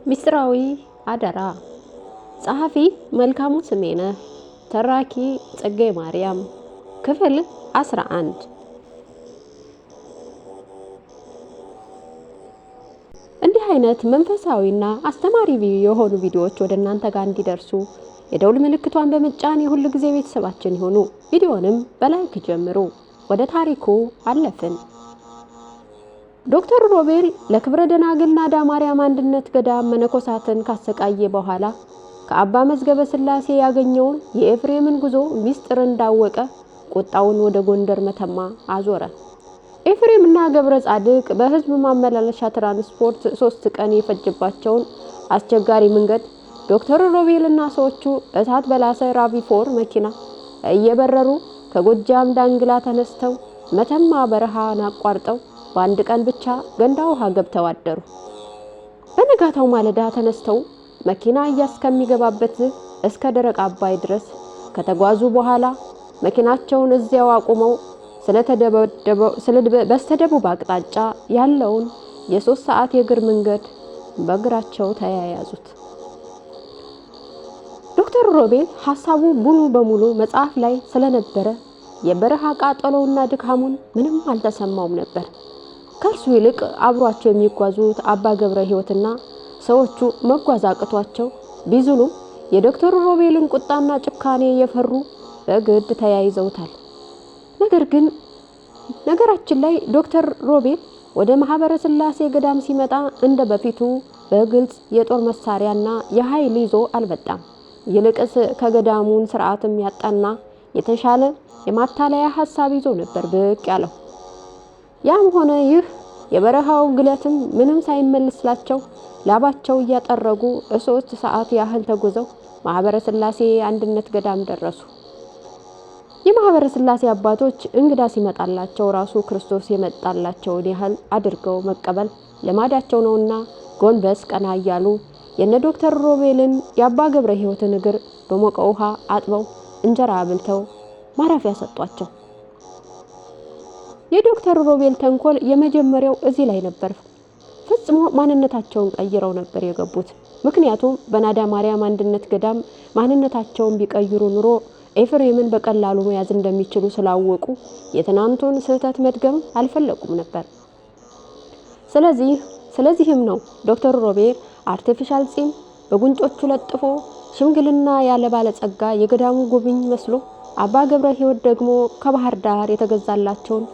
ምስጢራዊ አደራ። ጸሐፊ መልካሙ ስሜነህ፣ ተራኪ ጸጌ ማርያም። ክፍል 11። እንዲህ አይነት መንፈሳዊና አስተማሪ የሆኑ ቪዲዮዎች ወደ እናንተ ጋር እንዲደርሱ የደውል ምልክቷን በመጫን የሁል ጊዜ ቤተሰባችን ይሁኑ። ቪዲዮንም በ like ጀምሩ። ወደ ታሪኩ አለፍን። ዶክተር ሮቤል ለክብረ ደናግል ናዳ ማርያም አንድነት ገዳም መነኮሳትን ካሰቃየ በኋላ ከአባ መዝገበ ሥላሴ ያገኘውን የኤፍሬምን ጉዞ ሚስጥር እንዳወቀ ቁጣውን ወደ ጎንደር መተማ አዞረ። ኤፍሬምና ገብረ ጻድቅ በሕዝብ ማመላለሻ ትራንስፖርት 3 ቀን የፈጀባቸውን አስቸጋሪ መንገድ ዶክተር ሮቤልና ሰዎቹ እሳት በላሰ RAV4 መኪና እየበረሩ ከጎጃም ዳንግላ ተነስተው መተማ በረሃን አቋርጠው በአንድ ቀን ብቻ ገንዳ ውሃ ገብተው አደሩ። በነጋታው ማለዳ ተነስተው መኪና እያስከሚገባበት እስከ ደረቅ አባይ ድረስ ከተጓዙ በኋላ መኪናቸውን እዚያው አቁመው በስተደቡብ አቅጣጫ ያለውን የ3 ሰዓት የእግር መንገድ በእግራቸው ተያያዙት። ዶክተር ሮቤል ሐሳቡ ሙሉ በሙሉ መጽሐፍ ላይ ስለነበረ የበረሃ ቃጠሎውና ድካሙን ምንም አልተሰማውም ነበር። ከእርሱ ይልቅ አብሯቸው የሚጓዙት አባ ገብረ ሕይወትና ሰዎቹ መጓዝ አቅቷቸው ቢዝሉም የዶክተር ሮቤልን ቁጣና ጭካኔ የፈሩ በግድ ተያይዘውታል። ነገር ግን ነገራችን ላይ ዶክተር ሮቤል ወደ ማህበረ ሥላሴ ገዳም ሲመጣ እንደ በፊቱ በግልጽ የጦር መሳሪያና የኃይል ይዞ አልመጣም። ይልቅስ ከገዳሙን ስርዓትም ያጣና የተሻለ የማታለያ ሐሳብ ይዞ ነበር ብቅ ያለው። ያም ሆነ ይህ የበረሃው ግለትም ምንም ሳይመልስላቸው ላባቸው እያጠረጉ 3 ሰዓት ያህል ተጉዘው ማህበረ ሥላሴ አንድነት ገዳም ደረሱ። የማህበረ ሥላሴ አባቶች እንግዳ ሲመጣላቸው ራሱ ክርስቶስ የመጣላቸውን ያህል አድርገው መቀበል ልማዳቸው ነውና ጎንበስ ቀና እያሉ የነ ዶክተር ሮቤልን የአባ ገብረ ሕይወትን እግር በሞቀ ውሃ አጥበው እንጀራ አብልተው ማረፊያ ሰጧቸው። የዶክተር ሮቤል ተንኮል የመጀመሪያው እዚህ ላይ ነበር። ፈጽሞ ማንነታቸውን ቀይረው ነበር የገቡት። ምክንያቱም በናዳ ማርያም አንድነት ገዳም ማንነታቸውን ቢቀይሩ ኑሮ ኤፍሬምን በቀላሉ መያዝ እንደሚችሉ ስላወቁ የትናንቱን ስህተት መድገም አልፈለጉም ነበር። ስለዚህም ነው ዶክተር ሮቤል artificial ጺም በጉንጮቹ ለጥፎ ሽምግልና ያለ ባለጸጋ የገዳሙ ጎብኝ መስሎ፣ አባ ገብረ ሕይወት ደግሞ ከባህር ዳር የተገዛላቸውን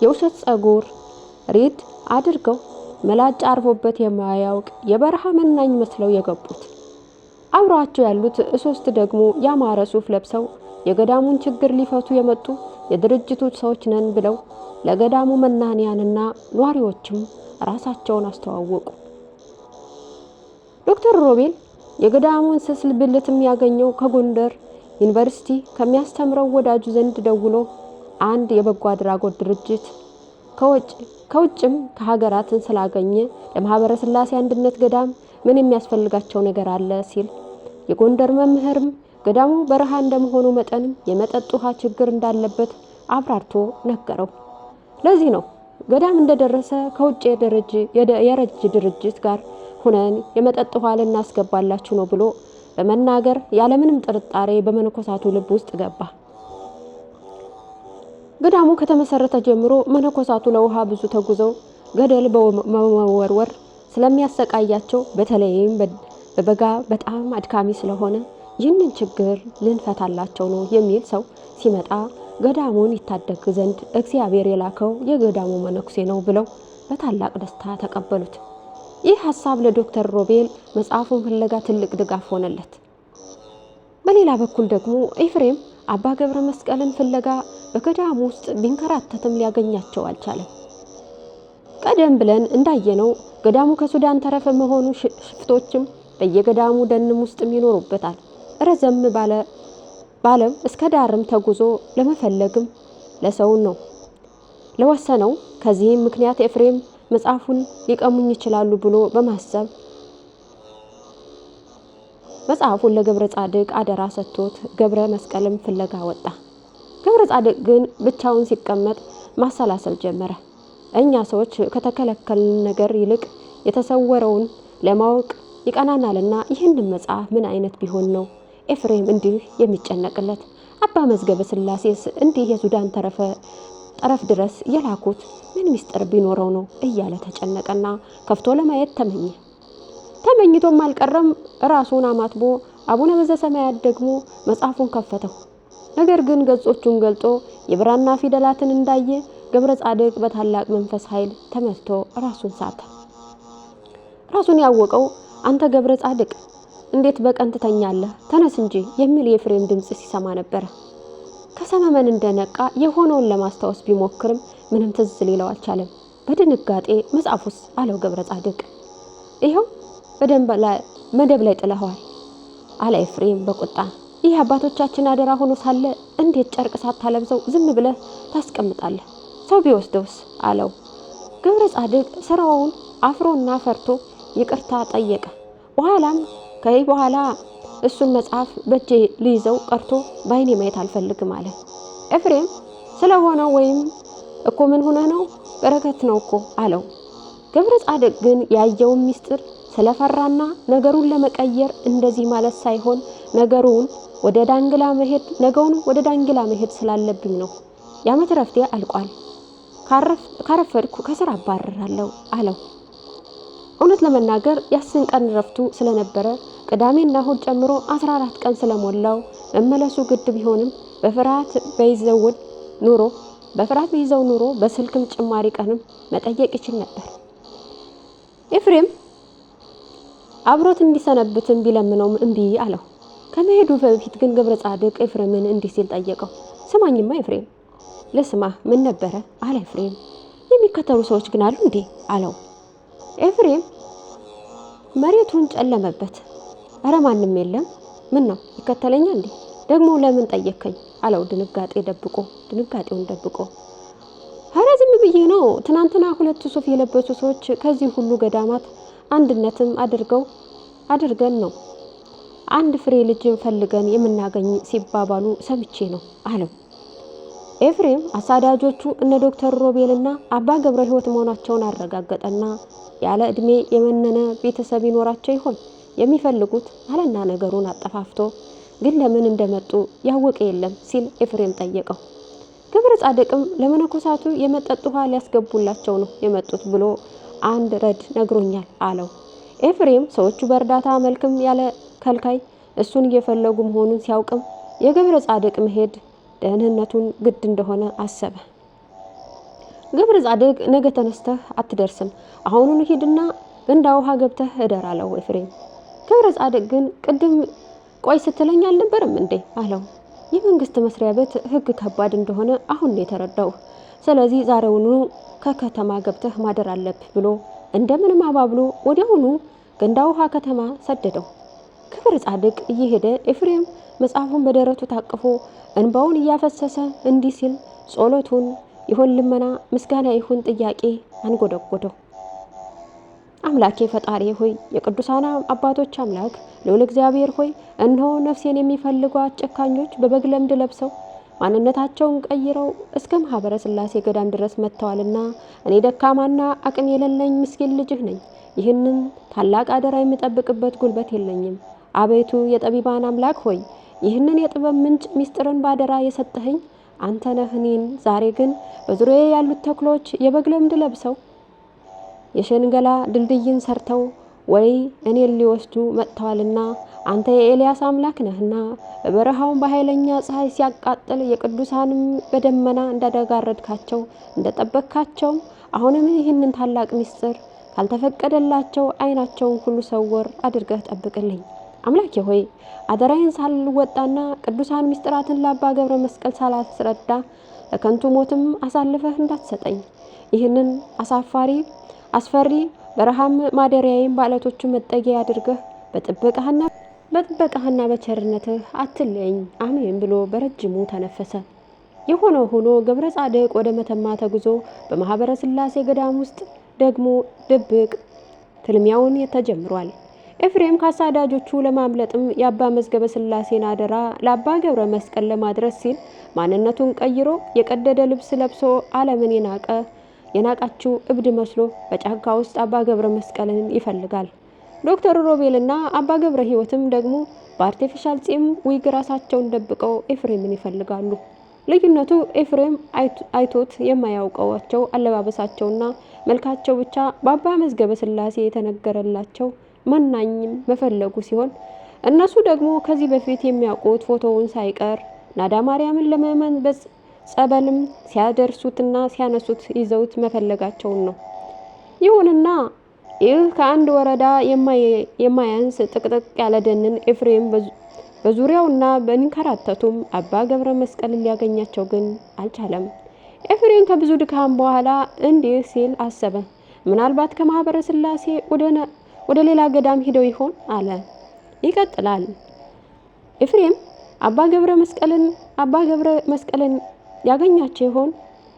የውሸት ጸጉር ሪድ አድርገው መላጫ አርፎበት የማያውቅ የበረሃ መናኝ መስለው የገቡት። አብረዋቸው ያሉት 3 ደግሞ ያማረ ሱፍ ለብሰው የገዳሙን ችግር ሊፈቱ የመጡ የድርጅቱ ሰዎች ነን ብለው ለገዳሙ መናንያንና ኗሪዎችም ራሳቸውን አስተዋወቁ። ዶክተር ሮቤል የገዳሙን ስስ ብልትም ያገኘው ከጎንደር ዩኒቨርሲቲ ከሚያስተምረው ወዳጁ ዘንድ ደውሎ አንድ የበጎ አድራጎት ድርጅት ከውጭም ከሀገራትን ስላገኘ ለማህበረ ሥላሴ አንድነት ገዳም ምን የሚያስፈልጋቸው ነገር አለ ሲል፣ የጎንደር መምህርም ገዳሙ በረሃ እንደመሆኑ መጠንም የመጠጥ ውሃ ችግር እንዳለበት አብራርቶ ነገረው። ለዚህ ነው ገዳም እንደደረሰ ከውጭ የረጅ ድርጅት ጋር ሁነን የመጠጥ ውሃ ልናስገባላችሁ ነው ብሎ በመናገር ያለምንም ጥርጣሬ በመነኮሳቱ ልብ ውስጥ ገባ። ገዳሙ ከተመሰረተ ጀምሮ መነኮሳቱ ለውሃ ብዙ ተጉዘው ገደል በመወርወር ስለሚያሰቃያቸው በተለይም በበጋ በጣም አድካሚ ስለሆነ ይህንን ችግር ልንፈታላቸው ነው የሚል ሰው ሲመጣ ገዳሙን ይታደግ ዘንድ እግዚአብሔር የላከው የገዳሙ መነኩሴ ነው ብለው በታላቅ ደስታ ተቀበሉት። ይህ ሐሳብ ለዶክተር ሮቤል መጽሐፉን ፍለጋ ትልቅ ድጋፍ ሆነለት። በሌላ በኩል ደግሞ ኤፍሬም አባ ገብረ መስቀልን ፍለጋ በገዳሙ ውስጥ ቢንከራተትም ሊያገኛቸው አልቻለም። ቀደም ብለን እንዳየነው ገዳሙ ከሱዳን ተረፈ መሆኑ ሽፍቶችም በየገዳሙ ደንም ውስጥም ይኖሩበታል። ረዘም ባለም እስከ ዳርም ተጉዞ ለመፈለግም ለሰው ነው ለወሰነው። ከዚህም ምክንያት ኤፍሬም መጽሐፉን ሊቀሙኝ ይችላሉ ብሎ በማሰብ መጽሐፉን ለገብረ ጻድቅ አደራ ሰጥቶት ገብረ መስቀልም ፍለጋ ወጣ። ገብረ ጻድቅ ግን ብቻውን ሲቀመጥ ማሰላሰል ጀመረ። እኛ ሰዎች ከተከለከልን ነገር ይልቅ የተሰወረውን ለማወቅ ይቀናናልና ይህንን መጽሐፍ ምን አይነት ቢሆን ነው ኤፍሬም እንዲህ የሚጨነቅለት? አባ መዝገበ ሥላሴስ እንዲህ የሱዳን ጠረፍ ድረስ የላኩት ምን ምስጢር ቢኖረው ነው እያለ ተጨነቀና ከፍቶ ለማየት ተመኘ። ተመኝቶም አልቀረም። ራሱን አማትቦ አቡነ ዘበሰማያት ደግሞ መጽሐፉን ከፈተው። ነገር ግን ገጾቹን ገልጦ የብራና ፊደላትን እንዳየ ገብረ ጻድቅ በታላቅ መንፈስ ኃይል ተመትቶ ራሱን ሳተ። ራሱን ያወቀው አንተ ገብረ ጻድቅ እንዴት በቀን ትተኛለህ? ተነስ እንጂ የሚል የኤፍሬም ድምፅ ሲሰማ ነበረ። ከሰመመን እንደነቃ የሆነውን ለማስታወስ ቢሞክርም ምንም ትዝ ሊለው አልቻለም። በድንጋጤ መጽሐፉስ አለው ገብረ ጻድቅ። ይኸው በደንብ መደብ ላይ ጥለኸዋል አለ ኤፍሬም በቁጣ። ይህ አባቶቻችን አደራ ሆኖ ሳለ እንዴት ጨርቅ ሳታለብሰው ዝም ብለህ ታስቀምጣለህ? ሰው ቢወስደውስ አለው። ገብረ ጻድቅ ስራውን አፍሮና ፈርቶ ይቅርታ ጠየቀ። በኋላም ከዚህ በኋላ እሱን መጽሐፍ በእጄ ልይዘው ቀርቶ በዓይኔ ማየት አልፈልግም አለ። ኤፍሬም ስለሆነው ወይም እኮ ምን ሆነ ነው በረከት ነው እኮ አለው። ገብረ ጻድቅ ግን ያየውን ምስጢር ስለፈራና ነገሩን ለመቀየር እንደዚህ ማለት ሳይሆን ነገሩን ወደ ዳንግላ መሄድ ነገውን ወደ ዳንግላ መሄድ ስላለብኝ ነው። የዓመት ረፍቴ አልቋል። ካረፈድኩ ከስራ አባረራለሁ አለው። እውነት ለመናገር ያስን ቀን ረፍቱ ስለነበረ ቅዳሜና እሁድ ጨምሮ 14 ቀን ስለሞላው መመለሱ ግድ ቢሆንም በፍርሃት በይዘው ኑሮ በፍርሃት ቢይዘው ኑሮ በስልክም ጭማሪ ቀንም መጠየቅ ይችል ነበር። ኤፍሬም አብሮት እንዲሰነብትም ቢለምነውም እምቢ አለው። ከመሄዱ በፊት ግን ገብረ ጻድቅ ኤፍሬምን እንዲህ ሲል ጠየቀው። ስማኝማ ኤፍሬም። ልስማ፣ ምን ነበረ አለ ኤፍሬም። የሚከተሉ ሰዎች ግን አሉ እንዴ አለው። ኤፍሬም መሬቱን ጨለመበት። እረ ማንም የለም። ምን ነው ይከተለኛል እንዴ? ደግሞ ለምን ጠየከኝ አለው ድንጋጤ ደብቆ ድንጋጤውን ደብቆ። ኧረ ዝም ብዬ ነው። ትናንትና ሁለት ሱፍ የለበሱ ሰዎች ከዚህ ሁሉ ገዳማት አንድነትም አድርገን ነው አንድ ፍሬ ልጅን ፈልገን የምናገኝ ሲባባሉ ሰምቼ ነው አለው። ኤፍሬም አሳዳጆቹ እነ ዶክተር ሮቤልና አባ ገብረ ሕይወት መሆናቸውን አረጋገጠና ያለ ዕድሜ የመነነ ቤተሰብ ይኖራቸው ይሆን የሚፈልጉት አለና ነገሩን አጠፋፍቶ ግን ለምን እንደመጡ ያወቀ የለም ሲል ኤፍሬም ጠየቀው። ገብረ ጻድቅም ለመነኮሳቱ የመጠጥ ውሃ ሊያስገቡላቸው ነው የመጡት ብሎ አንድ ረድ ነግሮኛል አለው። ኤፍሬም ሰዎቹ በእርዳታ መልክም ያለ ከልካይ እሱን እየፈለጉ መሆኑን ሲያውቅም የገብረ ጻድቅ መሄድ ደህንነቱን ግድ እንደሆነ አሰበ። ገብረ ጻድቅ ነገ ተነስተህ አትደርስም፣ አሁኑን ሂድና ገንዳ ውሃ ገብተህ እደር አለው ኤፍሬም። ገብረ ጻድቅ ግን ቅድም ቆይ ስትለኝ አልነበረም እንዴ አለው። የመንግስት መስሪያ ቤት ሕግ ከባድ እንደሆነ አሁን ነው የተረዳው። ስለዚህ ዛሬውኑ ከከተማ ገብተህ ማደር አለብህ ብሎ እንደምንም አባብሎ ወዲያውኑ ገንዳ ውሃ ከተማ ሰደደው። ገብረ ጻድቅ እየሄደ ኤፍሬም መጽሐፉን በደረቱ ታቅፎ እንባውን እያፈሰሰ እንዲህ ሲል ጸሎቱን ይሁን ልመና ምስጋና ይሁን ጥያቄ አንጎደጎደው። አምላኬ ፈጣሪ ሆይ የቅዱሳን አባቶች አምላክ ልዑል እግዚአብሔር ሆይ እነሆ ነፍሴን የሚፈልጓት ጨካኞች በበግ ለምድ ለብሰው ማንነታቸውን ቀይረው እስከ ማህበረ ሥላሴ ገዳም ድረስ መጥተዋልና እኔ ደካማና አቅም የሌለኝ ምስኪን ልጅህ ነኝ። ይህንን ታላቅ አደራ የምጠብቅበት ጉልበት የለኝም። አቤቱ የጠቢባን አምላክ ሆይ ይህንን የጥበብ ምንጭ ምስጢርን ባደራ የሰጠኸኝ አንተ ነህ። እኔን ዛሬ ግን በዙሪያዬ ያሉት ተኩሎች የበግ ለምድ ለብሰው የሸንገላ ድልድይን ሰርተው ወይ እኔን ሊወስዱ መጥተዋልና አንተ የኤልያስ አምላክ ነህና በበረሃውን በኃይለኛ ፀሐይ ሲያቃጥል የቅዱሳንም በደመና እንዳደጋረድካቸው እንደጠበቅካቸውም አሁንም ይህንን ታላቅ ምስጢር ካልተፈቀደላቸው ዓይናቸውን ሁሉ ሰወር አድርገህ ጠብቅልኝ። አምላኬ ሆይ አደራዬን ሳልወጣና ቅዱሳን ምስጢራትን ለአባ ገብረ መስቀል ሳላስረዳ ለከንቱ ሞትም አሳልፈህ እንዳትሰጠኝ ይህንን አሳፋሪ አስፈሪ በረሃም ማደሪያዬን በዓለቶቹ መጠጊያ አድርገህ በጥበቃህና በቸርነትህ አትለየኝ፣ አሜን ብሎ በረጅሙ ተነፈሰ። የሆነው ሆኖ ገብረ ጻድቅ ወደ መተማ ተጉዞ በማህበረ ሥላሴ ገዳም ውስጥ ደግሞ ድብቅ ትልሚያውን ተጀምሯል። ኤፍሬም ከአሳዳጆቹ ለማምለጥም የአባ መዝገበ ሥላሴን አደራ ለአባ ገብረ መስቀል ለማድረስ ሲል ማንነቱን ቀይሮ የቀደደ ልብስ ለብሶ ዓለምን የናቃችው እብድ መስሎ በጫካ ውስጥ አባ ገብረ መስቀልን ይፈልጋል። ዶክተር ሮቤልና አባ ገብረ ሕይወትም ደግሞ በ artificial ጺም ዊግ ራሳቸውን ደብቀው ኤፍሬምን ይፈልጋሉ። ልዩነቱ ኤፍሬም አይቶት የማያውቀዋቸው አለባበሳቸውና መልካቸው ብቻ በአባ መዝገበ ስላሴ የተነገረላቸው መናኝም መፈለጉ ሲሆን፣ እነሱ ደግሞ ከዚህ በፊት የሚያውቁት ፎቶውን ሳይቀር ናዳ ማርያምን ለምእመን ጸበልም ሲያደርሱትና ሲያነሱት ይዘውት መፈለጋቸውን ነው። ይሁንና ይህ ከአንድ ወረዳ የማያንስ ጥቅጥቅ ያለ ደንን ኤፍሬም በዙሪያውና በንከራተቱም አባ ገብረ መስቀልን ሊያገኛቸው ግን አልቻለም። ኤፍሬም ከብዙ ድካም በኋላ እንዲህ ሲል አሰበ። ምናልባት ከማህበረ ስላሴ ወደ ሌላ ገዳም ሂደው ይሆን አለ። ይቀጥላል። ኤፍሬም አባ ገብረ መስቀልን ያገኛቸው ይሆን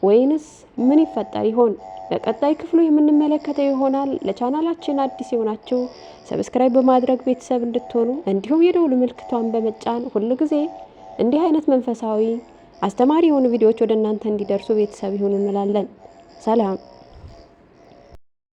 ወይንስ ምን ይፈጠር ይሆን? በቀጣይ ክፍሉ የምንመለከተው ይሆናል። ለቻናላችን አዲስ የሆናችሁ subscribe በማድረግ ቤተሰብ እንድትሆኑ፣ እንዲሁም የደውል ምልክቷን በመጫን ሁል ጊዜ እንዲህ አይነት መንፈሳዊ አስተማሪ የሆኑ ቪዲዮዎች ወደ እናንተ እንዲደርሱ ቤተሰብ ይሁኑ እንላለን። ሰላም።